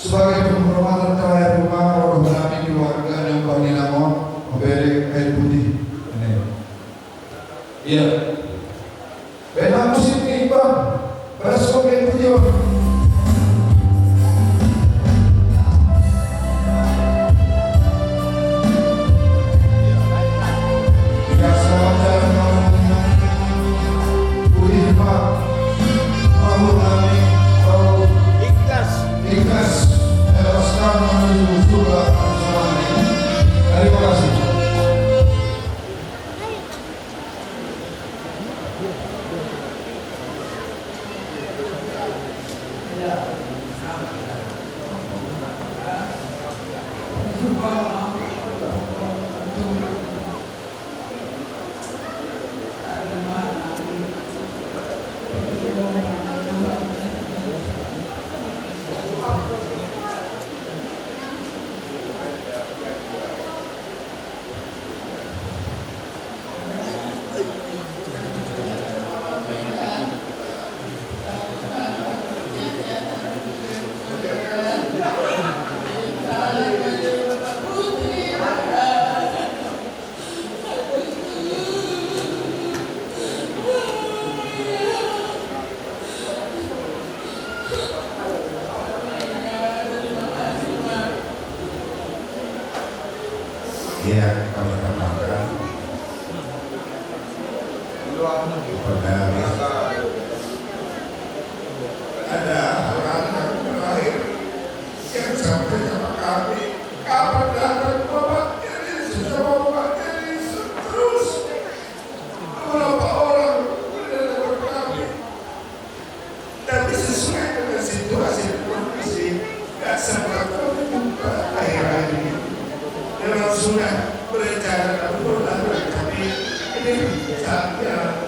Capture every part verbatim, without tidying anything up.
Sebagai penghormatan terakhir rumah, roh nami keluarga nyembah ni nama, memberi kain putih. Ini. Iya. Bena musik ni, Bang. Beres kau kain putih, Bang. Ya, selamat jalan, Bang. Putih, Bang. Mahmud Amin, kau ikhlas. Ikhlas. Ikhlas menuju surga. Terima kasih. Yang kami tambahkan kepada ada hal-hal yang terakhir yang sampai sama kami, kapan datang Bapak Yesus, Bapak Yesus terus beberapa orang datang kami. Tapi sesuai dengan situasi dan kondisi, nggak sempat kami jumpa akhir-akhir ini. Memang sudah berencana untuk datang, tapi ini saatnya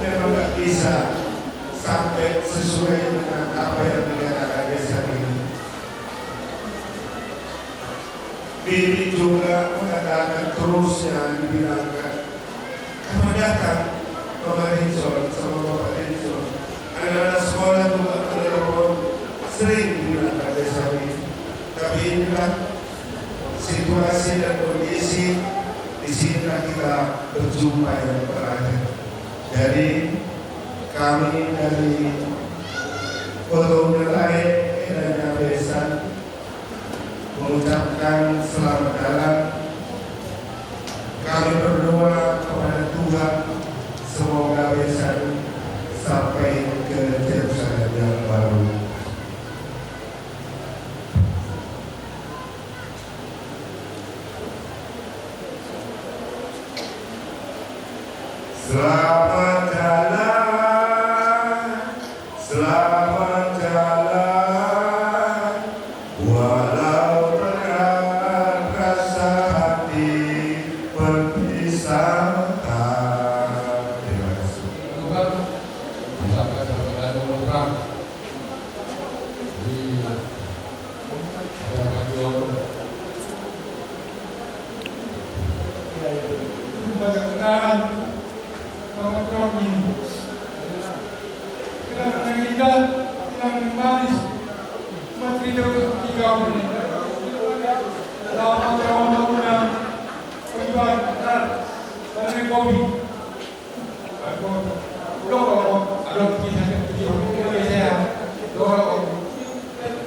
memang nggak bisa sampai sesuai dengan apa yang dikatakan desa ini. Bibi juga mengatakan terusnya dibilangkan, kapan datang Mama Rinson sama Bapak Rinson? Anak-anak sekolah juga menelpon, sering dibilangkan desa ini. Tapi inilah situasi dan kondisi di sinilah kita berjumpa yang terakhir. Jadi kami dari Foto Nelayan Edanya Besan mengucapkan selamat datang. Kami berdoa kepada Tuhan, semoga Besan sampai ke Yerusalem yang baru. Selamat jalan, selamat jalan, walau berat rasa hati perpisahan. Terima kasih. Bukan, bukan, bukan, bukan. Iya. Banyak kenangan sama Tommy. Kenangan yang indah, kenangan yang manis. Cuma cerita untuk tiga orang ini. Lama trauma guna. Perjuangan berat. Karena kopi.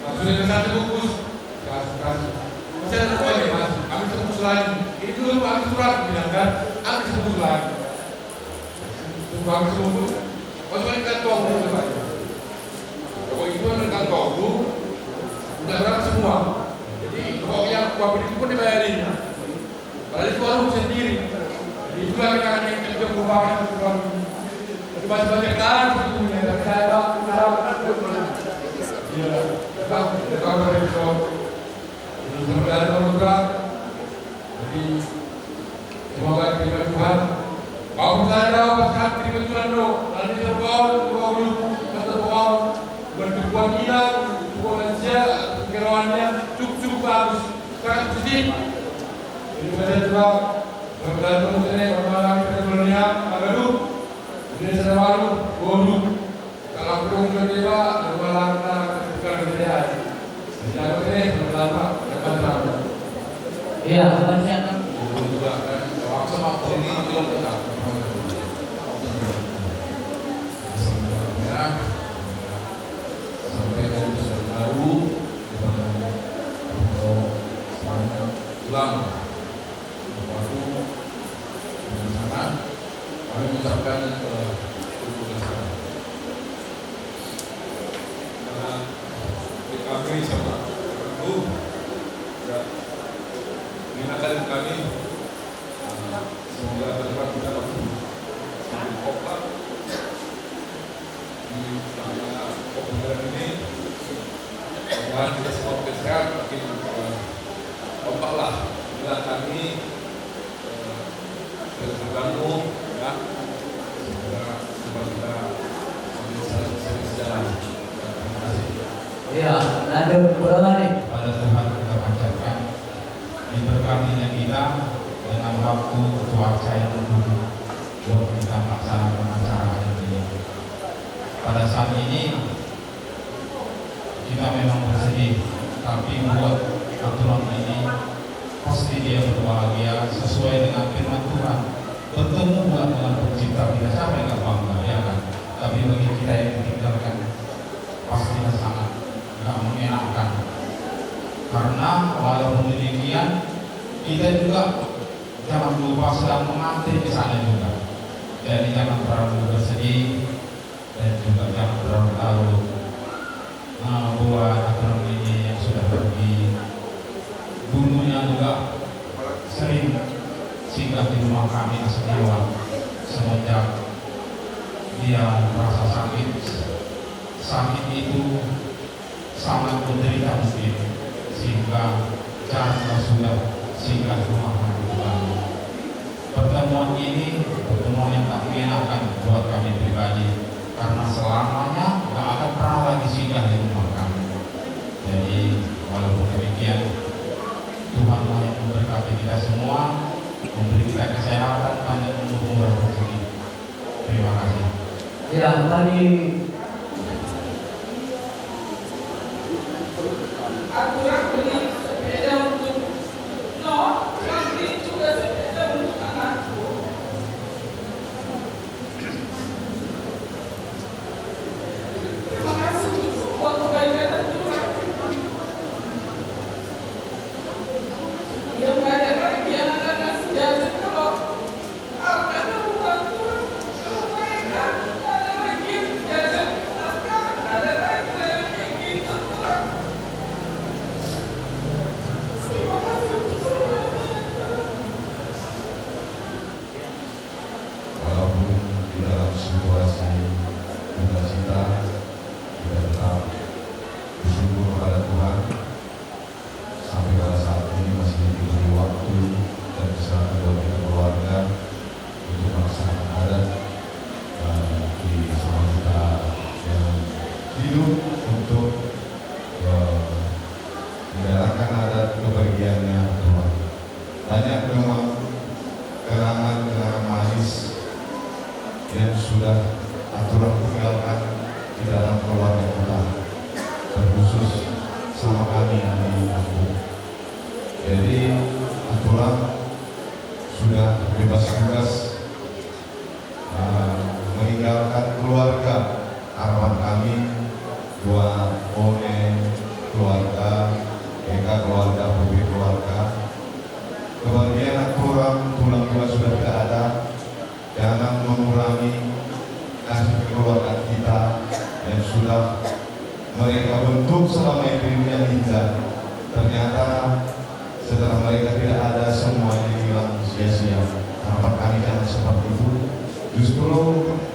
Maksudnya satu bungkus, kasih, kasih. Saya tak boleh, Mas. Ambil sebungkus lagi. Ini dulu ambil surat, bilang kan, ambil sebungkus lagi. Tunggu ambil sebungkus. Masuk di kantong, gitu, Pak. Kalau itu kan di kantong, Bu, udah berapa semua? Jadi, pokoknya uang itu pun dibayarin. Padahal itu warung sendiri. Jadi itulah kita akan yang kita merupakan warung. Jadi masih banyak tanah sebetulnya, tapi saya tak tahu. Iya, tetap, tetap bersyukur. Jadi semoga ada berkah. Jadi semoga diterima Tuhan. Kalau misalnya ada apa-apa, terima Tuhan, no. Nanti saya bawa, bawa dulu, kata bawa. Bukan kekuatan kita, kekuatan manusia, kekerawannya cukup, cukup bagus. Sangat positif. Jadi, pada juga, berkata ini, bermalam kita dunia, agak dulu. Jadi, saya malu, bodoh. Kalau aku dulu, kita, bermalam kita, bukan kerja. Jadi, aku ini, bermalam, bermalam. Iya, bukan siapa. Bodoh juga, kan. Kalau aku sama aku ini, itu yang kita. Ya. Sampai dari besar baru, kepada Romo Pulang. Waktu di sana, kami mengucapkan, eh, terima kasih. Karena di kami sama Ibu, ya, mengingatkan kami, eh, semoga ke depan kita makin kompak di tengah kebenaran ini. Mudah-mudahan kita semua makin sehat, makin, eh, kompak lah. Inilah kami, eh, dari Ganggu, ya. Semoga semua kita makin saling, saling sejalan. Ya, terima kasih. Iya, ada berapa nih? Pada Tuhan kita panjatkan, diberkatinya kita dengan waktu cuaca yang mendukung buat kita melaksanakan acara hari ini. Pada saat ini, kita memang bersedih, tapi buat aturan ini pasti dia berbahagia sesuai dengan firman Tuhan. Bertemu bukan dengan pencipta kita, siapa yang gak bangga, ya kan? Tapi bagi kita yang ditinggalkan, pastinya sangat gak mengenakan. Karena walaupun demikian, kita juga Jangan lupa sedang mengantri di sana juga. Jadi jangan terlalu bersedih dan juga jangan terlalu tahu, eh, buat aturan ini yang sudah pergi. Dulunya juga sering singgah di rumah kami, Asekiwan, semenjak dia merasa sakit. Sakit itu sangat menderita mungkin, sehingga jarang sudah singgah rumah kami kembali. Pertemuan ini pertemuan yang tak mengenakan buat kami pribadi, karena selamanya gak akan pernah lagi singgah di rumah kami. Jadi, walaupun demikian, Tuhanlah yang memberkati kita semua, memberi kita kesehatan, panjang umur, murah rezeki. Terima kasih. Ya, tadi aku nak beli sepeda untuk, no, nak beli juga sepeda untuk anakku. Terima kasih untuk semua kebaikan dan Tuhan yang banyak lagi yang akan kasih jalan kalau Walaupun di dalam situasi duka cita, kita tetap bersyukur kepada Tuhan. Sampai pada saat ini masih diberi waktu dan kesehatan buat kita keluarga untuk melaksanakan adat, eh, di sama kita yang hidup untuk, eh, menjalankan adat kepergiannya Tuhan. Banyak memang kenangan-kenangan manis yang sudah aturan tinggalkan di dalam keluarga kita, terkhusus sama kami yang di kampung. Jadi, aturan sudah bebas tugas, eh, meninggalkan keluarga. Harapan kami buat One keluarga, Eka keluarga, Putri keluarga, kebahagiaan Tulang, Tulang juga sudah tidak ada. Jangan mengurangi kasih kekeluargaan kita yang sudah mereka bentuk selama itu yang indah. Ternyata setelah mereka tidak ada, semuanya hilang sia-sia. Harapan kami jangan seperti itu. Justru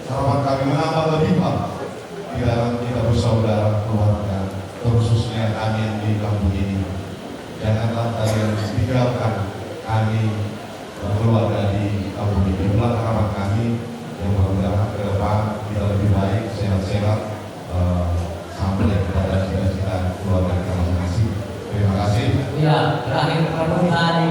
harapan kami menambah lebih, Pak, di dalam kita bersaudara keluarga, terkhususnya kami yang di kampung ini. Janganlah kalian tinggalkan kami, eh, keluarga di kampung ini. Itulah harapan kami, yang mudah-mudahan ke depan kita lebih baik, sehat-sehat, eh, sampai kepada cita-cita keluarga kita masing-masing. Terima kasih. Ya, terakhir Pak Nur tadi.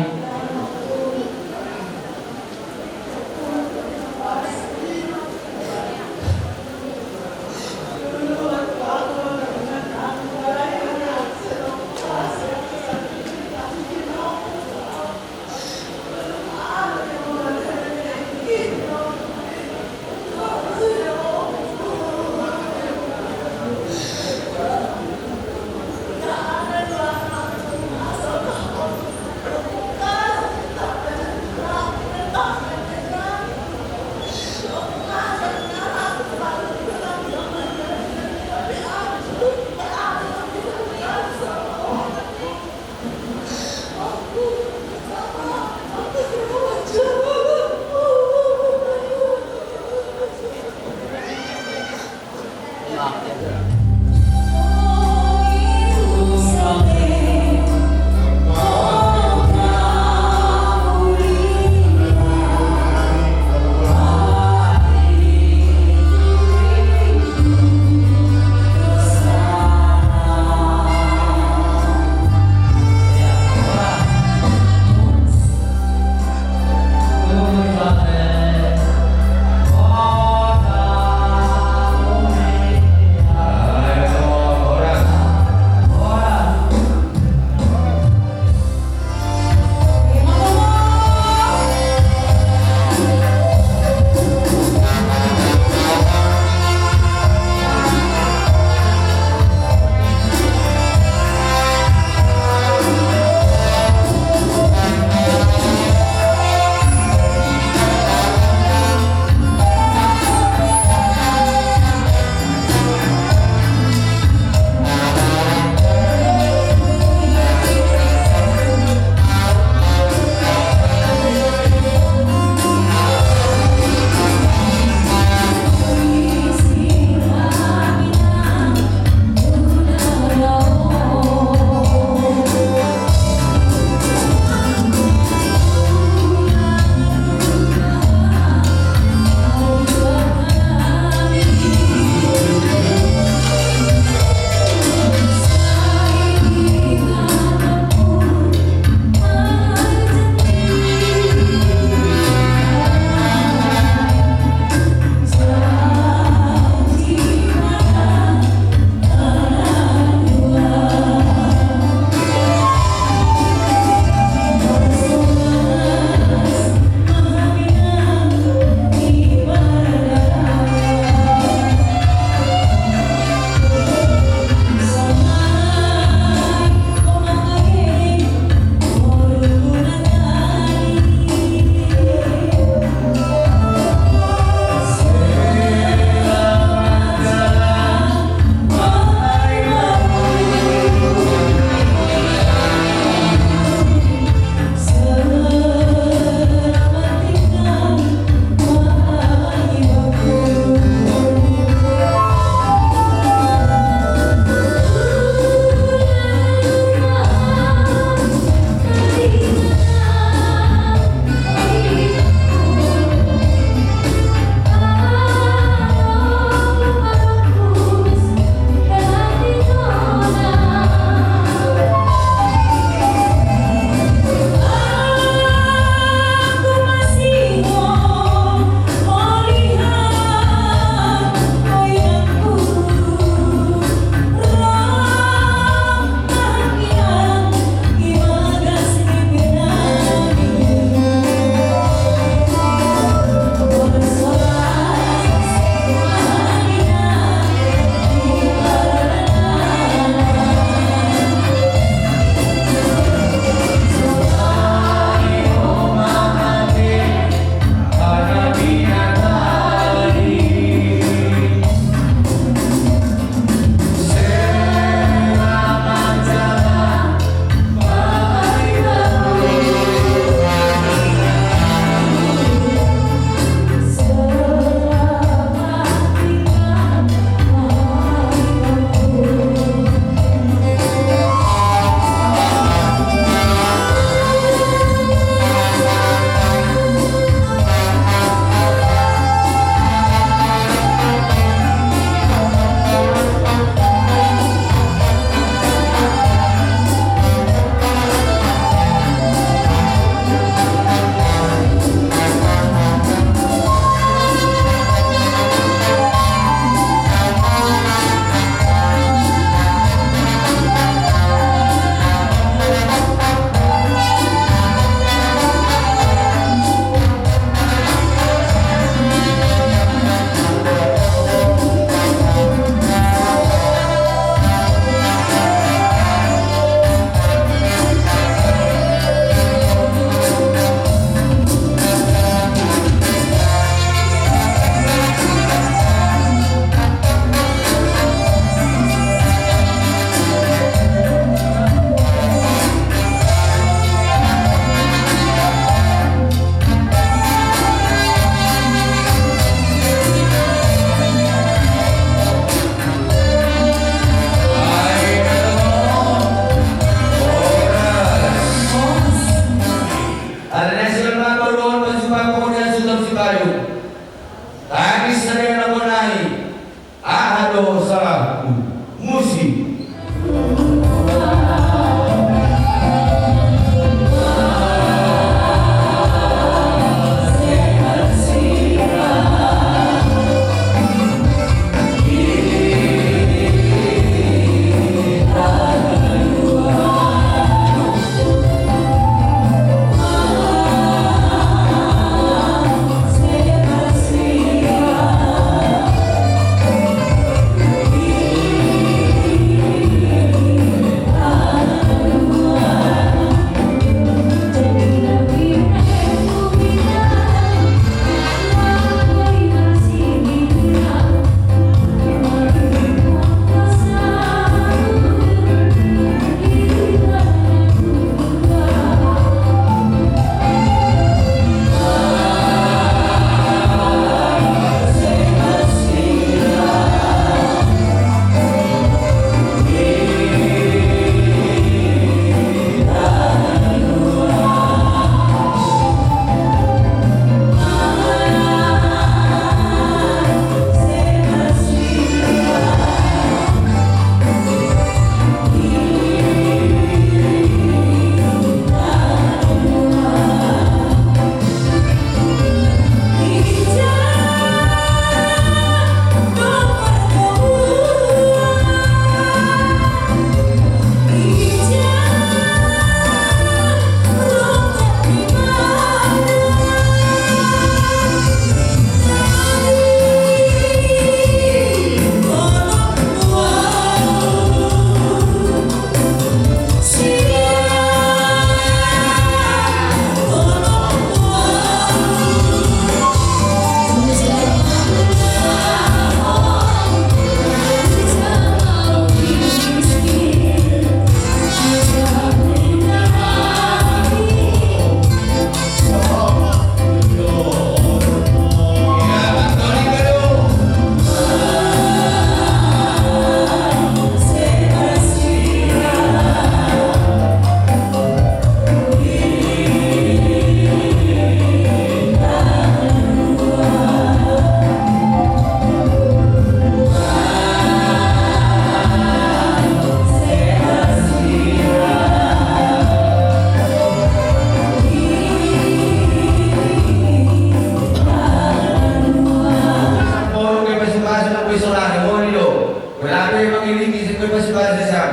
Basi-basi sa.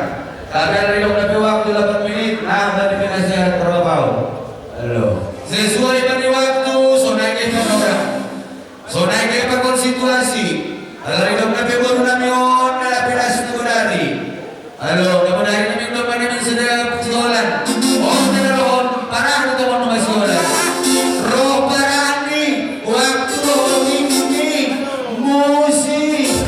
Tapi ala ridok na pe waktu lapan minit, na bani pe nasihat berapa? Halo. Sesuai bani waktu, sonai ke pe orang. Sonai ke pe konstituasi. Ala ridok na pe boru nami on, na pe nasi tu dari. Halo, na pe dari nami tu mani min sedap siholan. Oh, na rohon, parah tu teman masih holan. Roh parah ni, waktu roh tinggi, musik.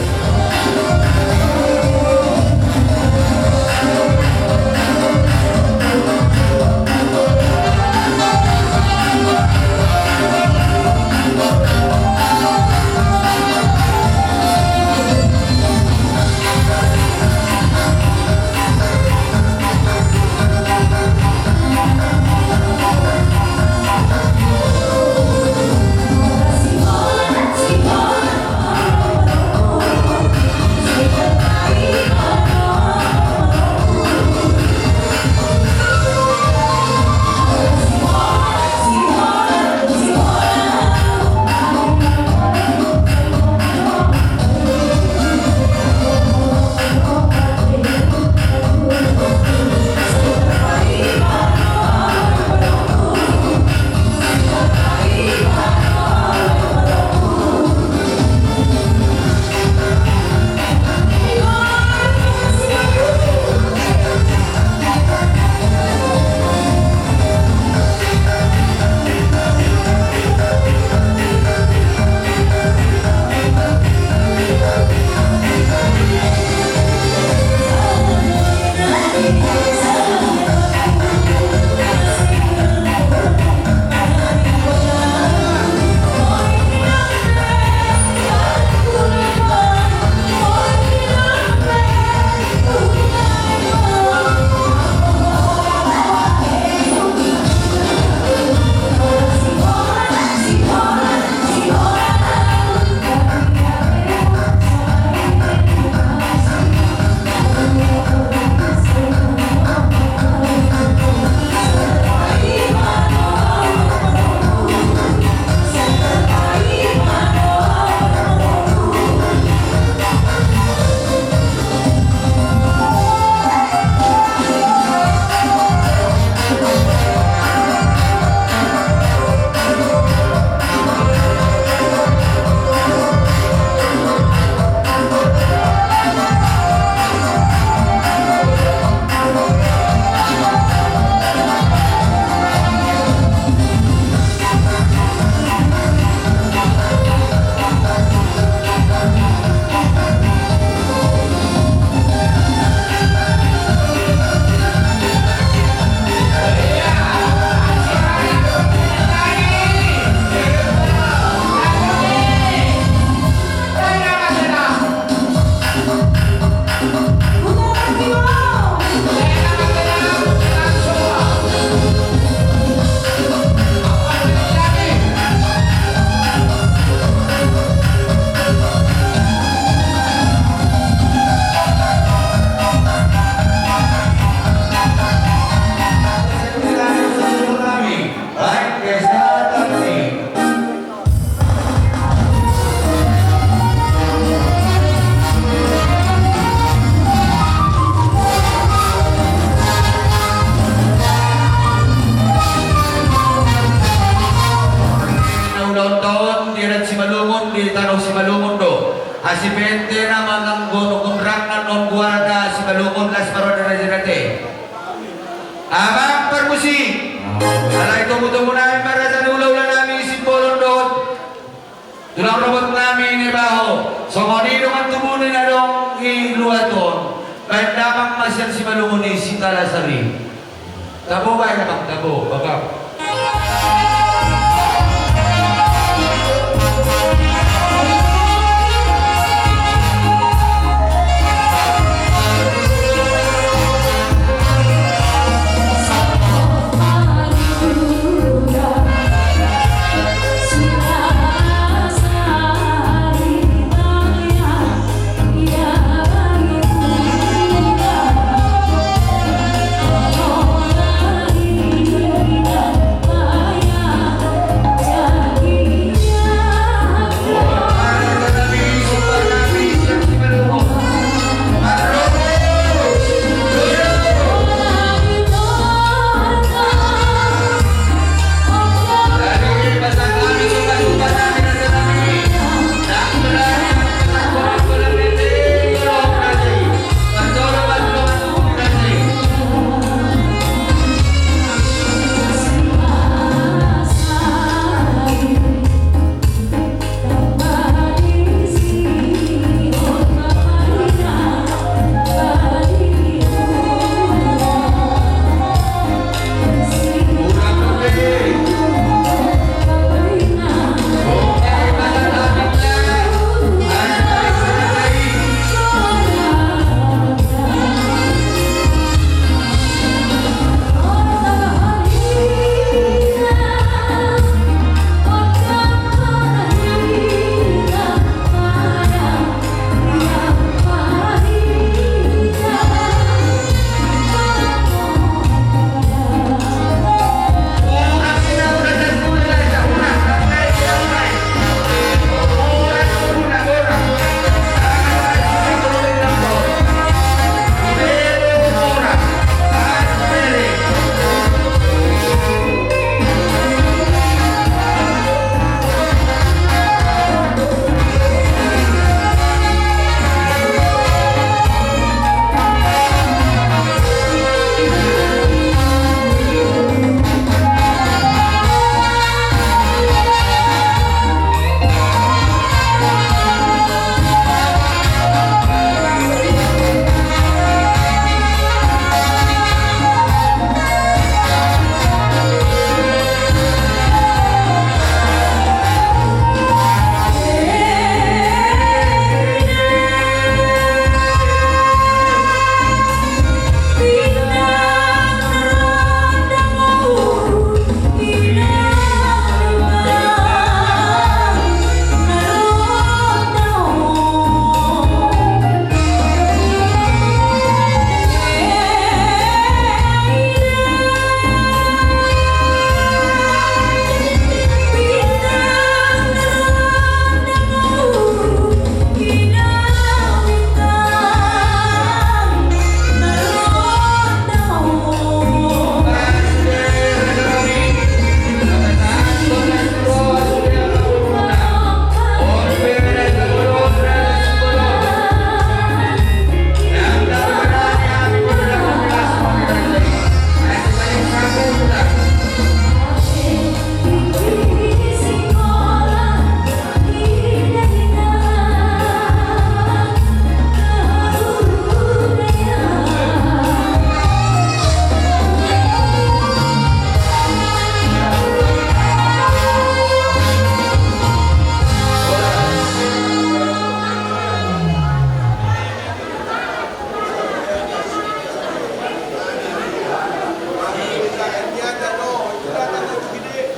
Nonton di adat Simalungun, di tano Simalungun do. Asi pente nama nanggo nukun rangnan non guarna Simalungun las parode raja-raja. Abang permusi. Alai tomu-tomu nami marasa ni ula-ula nami Simbolon dohot tulang robot nami Nebaho. Songon i dongan tubu ni na adong i luat on. Baen damang ma sian Simalungun i Sitalasari. Tabo baen damang, tabo, bagak.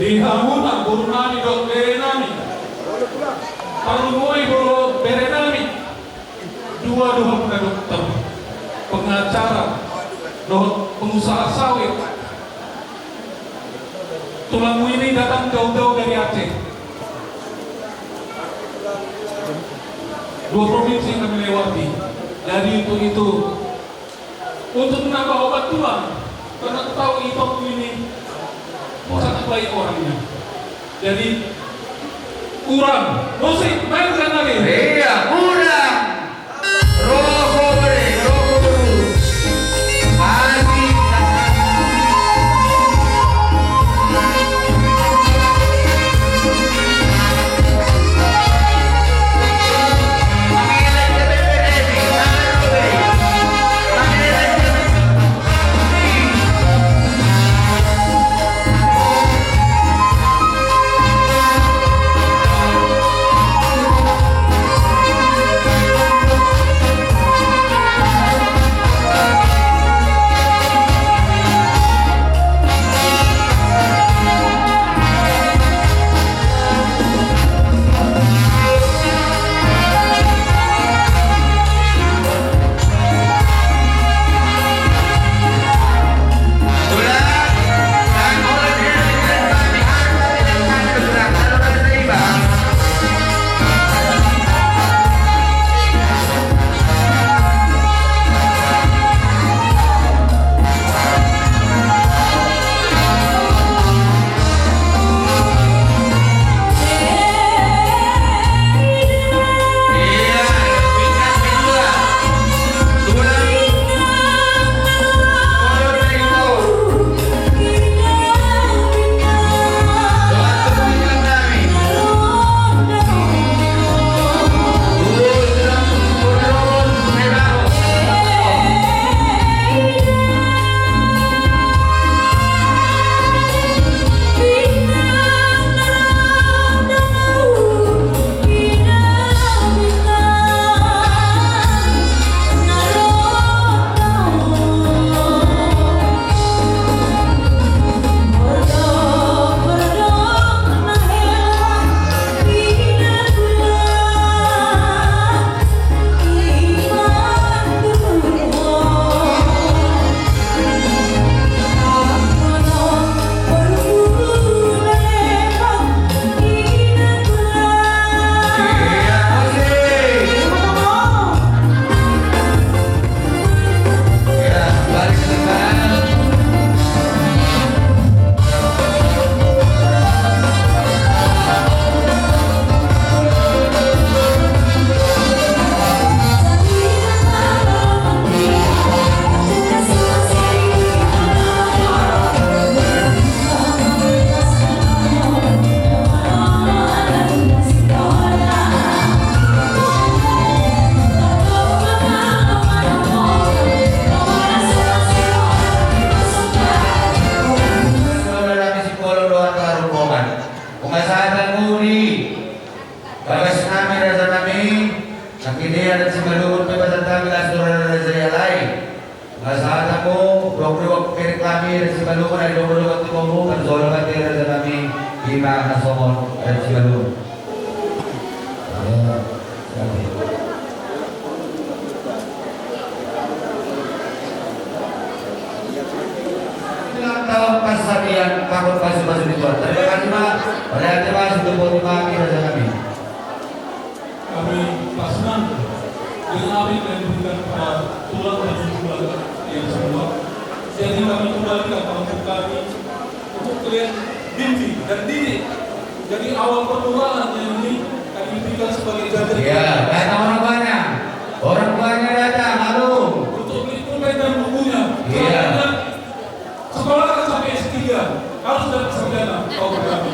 Di hamuna boru nami dohot bere nami. Parlumoi boru bere nami. Dua do hamuna dokter, pengacara, dohot pengusaha sawit. Tulangmu ini datang jauh-jauh dari Aceh. Dua provinsi yang kami lewati. Jadi untuk itu, untuk menambah obat tulang, karena aku tahu Ito ini sangat baik orangnya. Jadi, kurang. Musik, mainkan lagi. Iya, kurang. Roko bere, roko bere. Asik. Pengasatan mudi, bagas nami raja nami, nangkin ia dan si Malungun pe pasan kami las dohot raja-raja i alai. Pengasatan mu, dok dok kiri kami dan si Malungun, ada dok dok tu komu, kan soal kan kiri raja nami, lima nasongon dan si Malungun. Ulang tahun pasakian, tahun pasu-pasu di Tuhan. Terima kasih, Pak. Pada hati, Pak, sudah buat lima, kita jangan. Kami Pak Senang, dengan apa yang diberikan kepada tulang dan tulang yang semua. Jadi kami kembalikan untuk kami, untuk kalian mimpi dan diri. Jadi awal permulaan yang ini kami berikan sebagai jajar. Iya, datang orang banyak. Orang banyak datang, halo. Untuk beli pulpen dan bukunya. Iya. Sekolah kan sampai S tiga, harus dapat sarjana, tahu kami.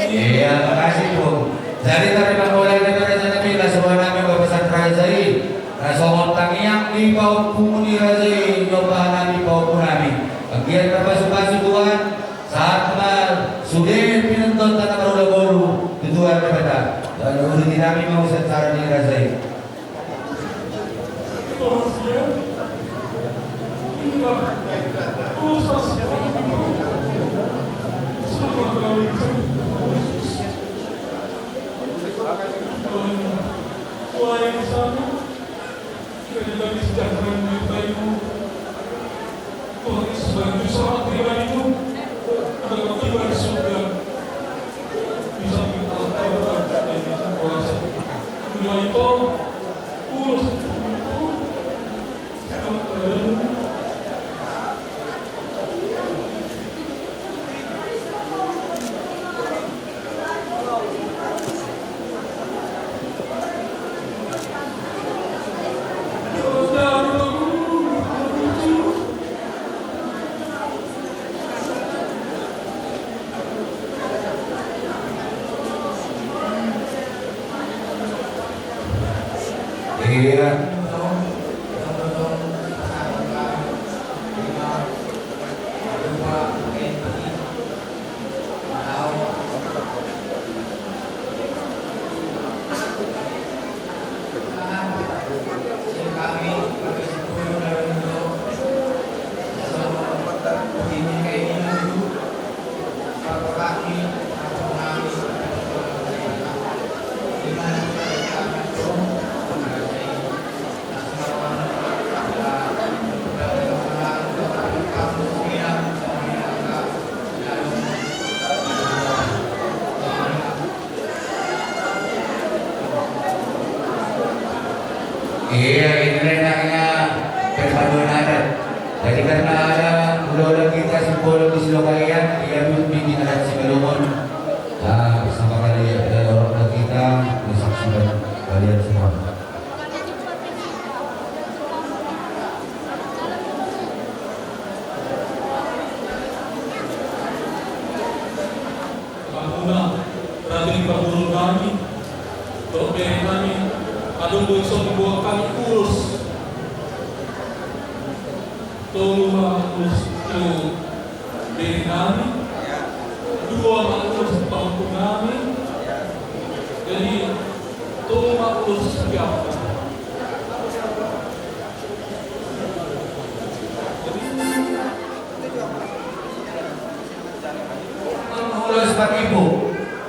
Iya, makasih, Bu. Jadi, tadi Bang Bola ini pada sana, Bang, semua nami Bapak Sandra Zai. Nah, songon tangiang di pautku ni raja i, nyoba nami pautku nami. Bagian terpasu-pasu Tuhan, saat ma sude pinonton tanah marula boru, tu Tuhan Debata. Dan uruti nami mau secara ni raja i. Tuhan yang di sana, kiranya kami sejahtera menyertai-Mu. Tuhan Yesus, bagi seorang pribadi pun, adalah tiba di surga. Bisa kita lakukan dan bisa kuasa. Dunia itu, urus. Iya. Iya, ini enaknya perpaduan adat. Jadi karena ada ula-ula kita Simbolon di Silokaian, ia pun bikin adat Simalungun. Nah, sama kali ya, orang kita disaksikan kalian semua. Kampuna, rating pagurun kami, tok bere kami, adong do iso dibawa kami urus. Tolu ma urus tu bere kami, dua ma urus pagurun kami, jadi tolu ma urus siap. Ulos pakipu.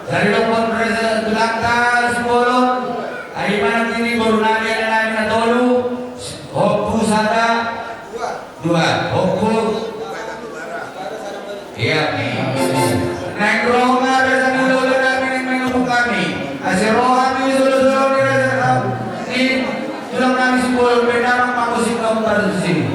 Dari lombok reza tulangka Simbolon. Ari mana kini baru nami ada nami na tolu. Hopu sada. Dua. Hopu. Iya. Naik ronga reza ni lola nami naik mengupu kami. Ase roha mi solo-solo ni reza kami. Ni tulang nami Simbolon penamang makusik kamu baru sini.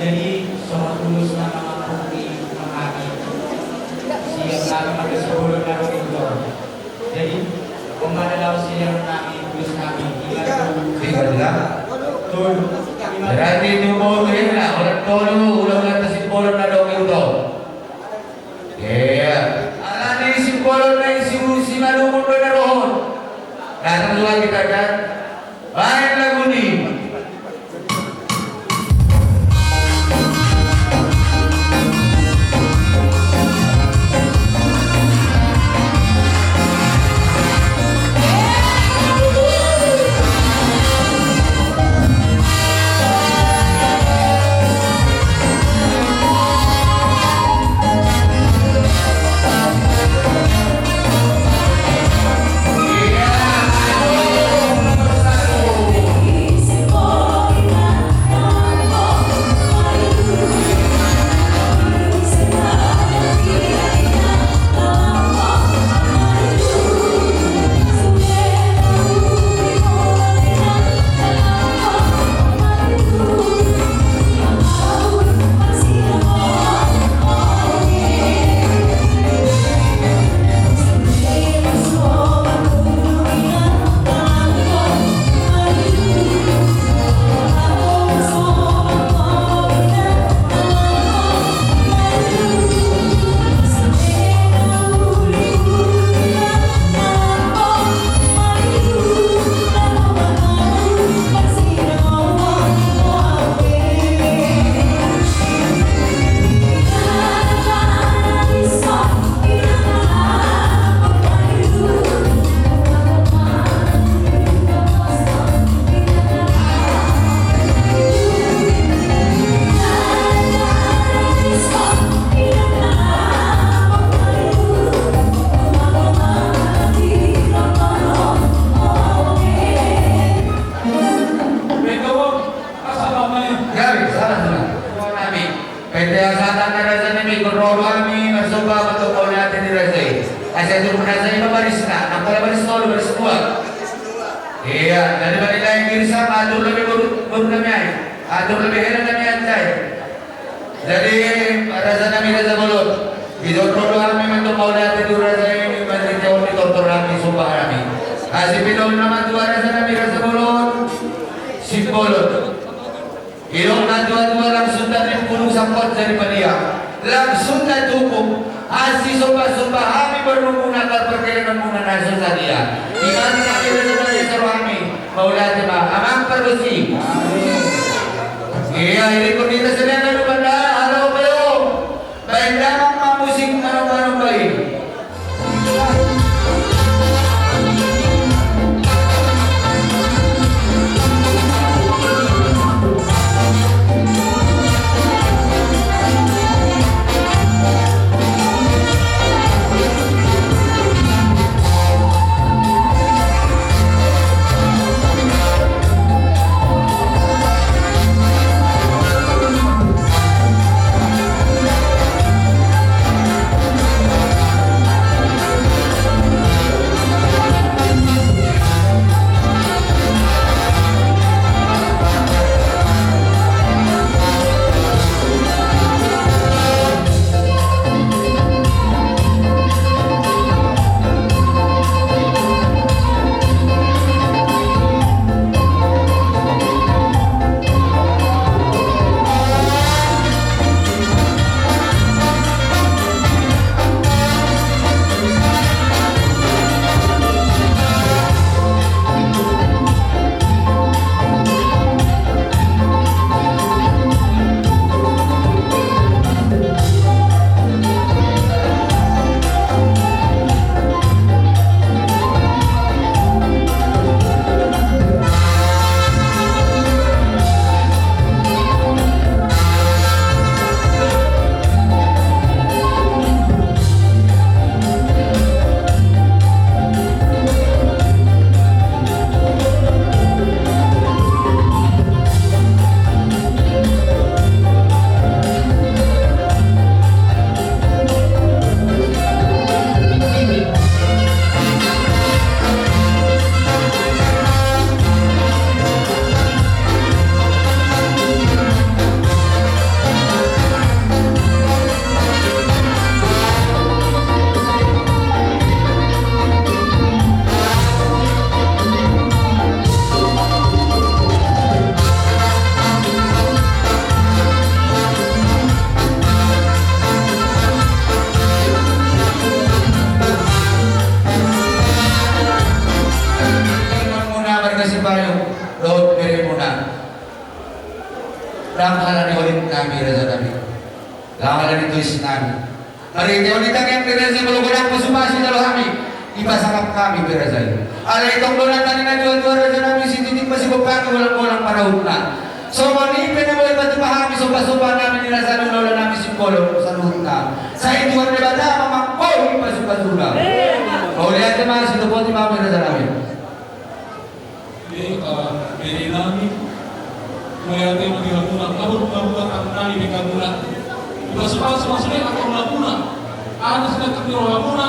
Jadi, sohor tulus na mangampuni mangahami. Siap nami mangasimbolo na ro di utor. Jadi, umpama na laho siap nami tulus nami. Tiga, tiga. Tolu. Berarti itu mau ya, orang tolu, udah kata simbolo na ro di utor. Iya. Alani simbolo na isi usi malumun do na rohon. Datang juga kita kan. Baik lagu ni. Gabe, salah, salah. Nami. Pete hasahatan ni raja nami, ikut roha nami, marsomba, mansomba mauliate di raja i. Asa tu raja i ma barisna, angka na baris tolu, baris dua. Iya, dari bani lain diri sama, atur lebih boru, boru nami ai. Atur lebih hela nami anjai. Jadi, raja nami, raja bolon. Ikut roha nami, mansomba mauliate di raja i, mansomba mauliate di raja i, somba nami. Asi pidong nama tua raja nami, raja bolon. Simbolon. Idok na tua-tua langsung tadi pulung sampot jadi padia. Langsung tadi hukum. Asi somba-somba hami bernunggu nakal perkelengan muna naso sadia. Imani kami berdoa di seru hami. Mauliate ma, amang pardosi. Iya, ini pun kita sedang ada benda, halo, halo. Baik, damang ma musik, mano-mano baik. Dang halani olit nami, raja nami. Dang halani tuis nami. Marhite olit nami, yang berhasil molo godang pasupasu jalo hami, dipasangap hami berhasil. Alai tong do na tani na dua-dua, raja nami, sititik ma sigompa, golang-golang parahutna. Songon i pe na boi patupa hami somba-somba nami di raja nami, ulaon nami singkolop saluhutna. Sai Tuhan Debata ma mangkoi pasupasuna. Mauliate ma, situpa ma hami, raja nami. Jadi, eh, bere nami, mauliate ma di hamuna, namun hamuna, tangan nami di hamuna. Dipasupasu ma sude angka hamuna. Anu sude di rohamuna,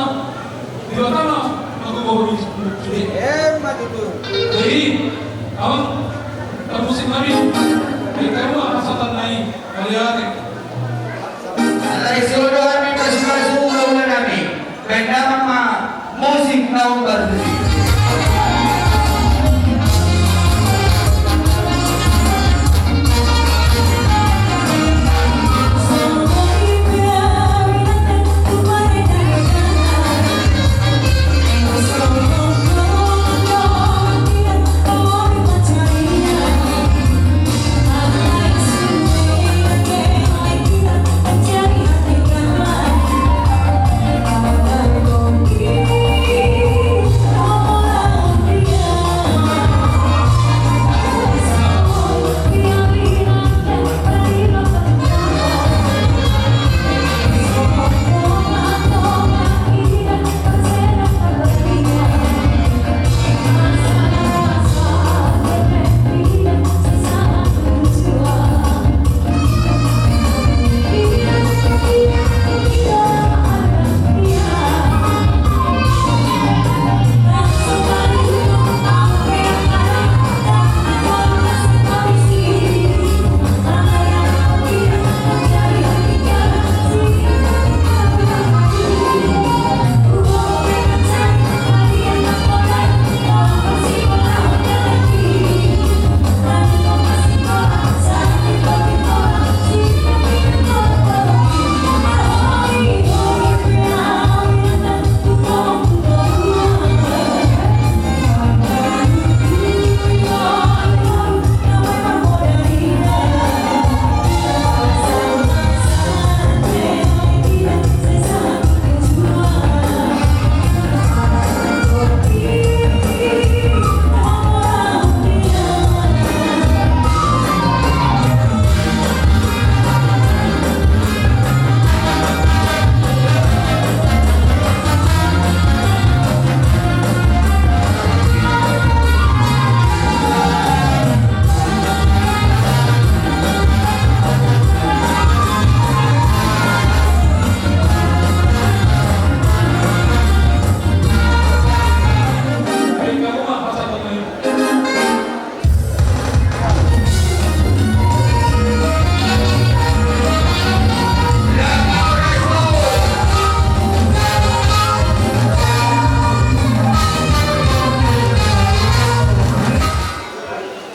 Debata ma manggohi sude. Emma tutu. Jadi, abang, parmusik nami, di hamuna pasahaton nai, mauliate. Alai songon i do hami pasupasu ulaon nami. Baen damang ma musik na umbar.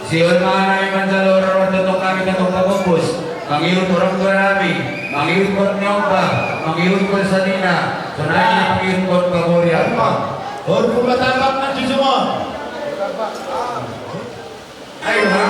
Sihol ma nami manjalo roha tongtong nami tongtong pagombus, mangihuthon orang tua nami, mangihuthon ni ompu, mangihuthon sanina, songon i mangihuthon pangurian. Horbu ma tambak na jujungon. Ayo, ha?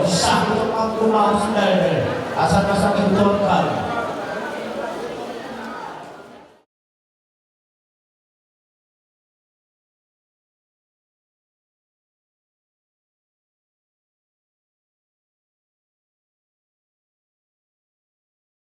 Sah untuk Mangku Maus dari Asal-asal kebetulan.